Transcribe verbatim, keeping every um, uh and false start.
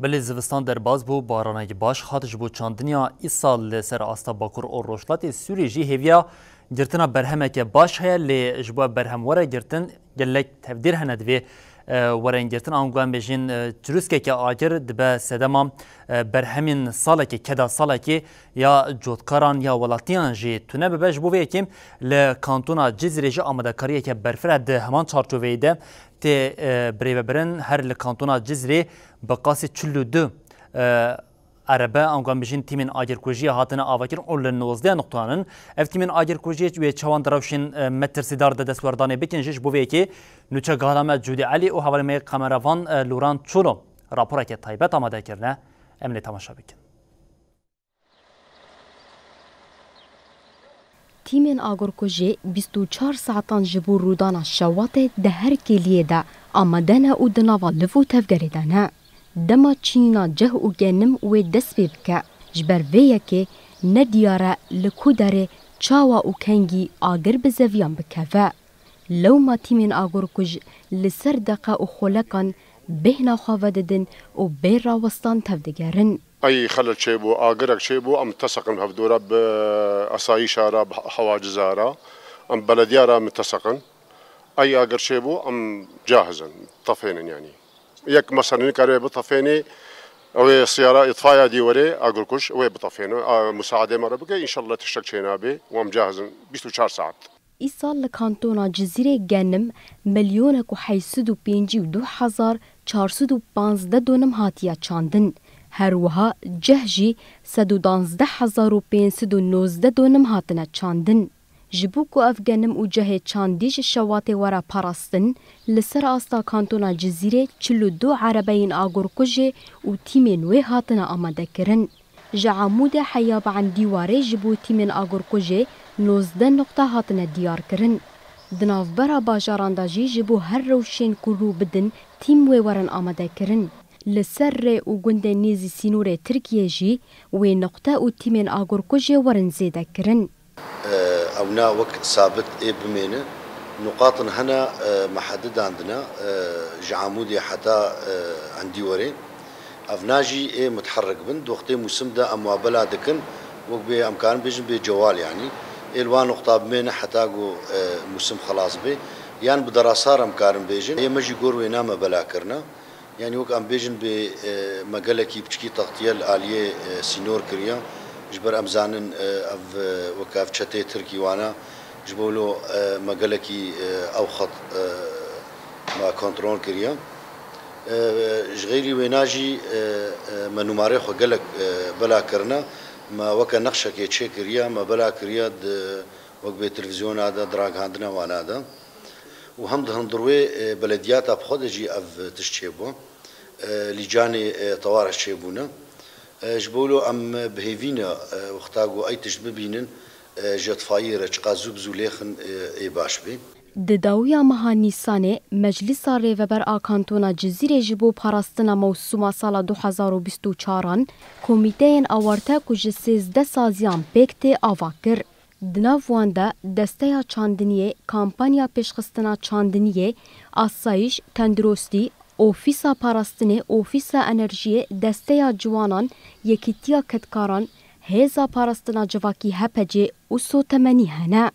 Belê zivistan derbas bû, baranekî baş hat, ji bo çandiniya îsal li ser asta Bakur û Rojhilatê Sûriyê jî hêviya girtina berhemeke baş heye, lê ji bo ev berhem were girtin, gelek tevdîr hene divê, e, werin girtin. Ango em bêjin, e, çirûskeke agir dibe sedema, e, berhemên salekê, keda salekê ya cotkaran ya welatiyan jî tune bibe. Ji bo vê yekê li kantona Cizîrê jî amadekariyeke berfireh di heman çarçoveyê de tê, e, birêvebirin. Her li kantona Cizîrê bi qasî çil û du, e, erebe, ango em bijîn tîmên agirkujiyê hatine avakirin û li nozdeh nuqtanin. Ev tîmên agirkujiyê wê çawan di rewşên, e, metirsîdar de destwerdanê bikin jî, ji bo vê yekê nûçegala me Cûdî Elî û hevalê me yê kameravan, e, Lûran Çolo raporeke taybet amade kirine. Em lê temaşe bikin. Tîmên agirkujê bîst û çar saetan ji bo rûdana şewatê di her kêliyê de amade ne û di nava liv û tevgerê de ne. Dema çînîna ceh û genim wê dest pê bike, ji ber vê yekê ne diyar e li ku derê, çawa û kengî agir bi zeviyan bikeve. Lewma tîmên agirkuj li ser deqe û xolekan bêhna xwe vedidin û bê rawestan tevdigerin. Ey xelel çêbû, agirek çêbû, em miteseqin hevdû re bi esayîşa re, bi hewaciza re, em belediya re miteseqin. Ey agir çêbû, em cahiz in, tefênin yanî. Yek mesela nikare bitefênê, ew ê siyara îtfaya dî were, agirkuj, wê bitefêne, a, musaadê me re bike, înşallah tiştek çênabe, û em cahiz in, bîst û çar saet. Îsal li kantona Cizîrê genim milyonek û heyt sed û pêncî û du hezar çar sed û panzdeh donim hatiye çandin. Her wiha ceh jî sed û duwazdeh hezar û pênc sed û nozdeh donim hatine çandin. Ji bo ku ev genim û cehê çandî ji şewatê were parastin, li ser asta kantona Cizîrê çil û du erebeyên agirkujê û tîmên wê hatine amadekirin. Ji Amûdê heya bi Endîwarê ji bo tîmên agirkujê nozdeh nuqta hatine diyarkirin. Di navbera bajaran de jî ji bo her rewşên ku rû bidin tîm wê werin amadekirin. Li ser rê û gundên nêzî sînorê Tirkiyê jî wê nuqte û tîmên agirkujê werin zêdekirin. Ewna wek sabit ê bimêne. Nuqatin hene, e, me hedi dandine, e, ji Amûdê heta, e, Endîwarê. Evna jî ê mutherrik bin. Di wextê mûsim de em wa bela dikin, wek bê em karin bêjin bê cewal yanî. Ê li wan nuqta bimêne heta ku, e, mûsim xelas bê. Yan bi derasar em karin bêjin. Ê me jî gor wêna me bela kirine. Yanî wek em bêjin bê, e, me gelekî piçkî textiye li aliyê, e, sînor kiriye. Ji ber em zanin, e, ev, e, wek ev çetê Tirkî wane. Ji bo wilo, e, me gelekî, e, ew xet, e, me kontrol kiriye. E, ji xeyrî wêna jî, e, e, me nûmarê xwe gelek, e, bela kirine. Me weke nexşekê çêkiriye, me bela kiriye di, wek bê televîzyona de, di ragihandina wana de. Û hem di hundir wê, e, belediyata bi xwe de jî ev tişt çêbû. E, lîcanê, e, tewareş çêbûne. E, ji bo wilo em bi hêvî ne, e, wexta ku ey tişt bibînin, e, ji itfaiyê re çiqas zû bi zû lêxin, e, ê baş bê. Di dawiya meha Nîsanê, Meclîsa Rêveber a Kantona Cizîrê ji bo parastina mewsûma sala du hezar û bîst û çaran komîteyên awarte ku ji sêzdeh saziyan pêk tê ava kir. Di nav wan de Desteya Çandiniyê, Kampanya Pêşxistina Çandiniyê, Asayîş, Tenduristî, Ofîsa Parastinê, Ofîsa Enerjiyê, Desteya Ciwanan, Yekîtiya Kedkaran, Hêza Parastina Civakî H P C û Sotemenî hene.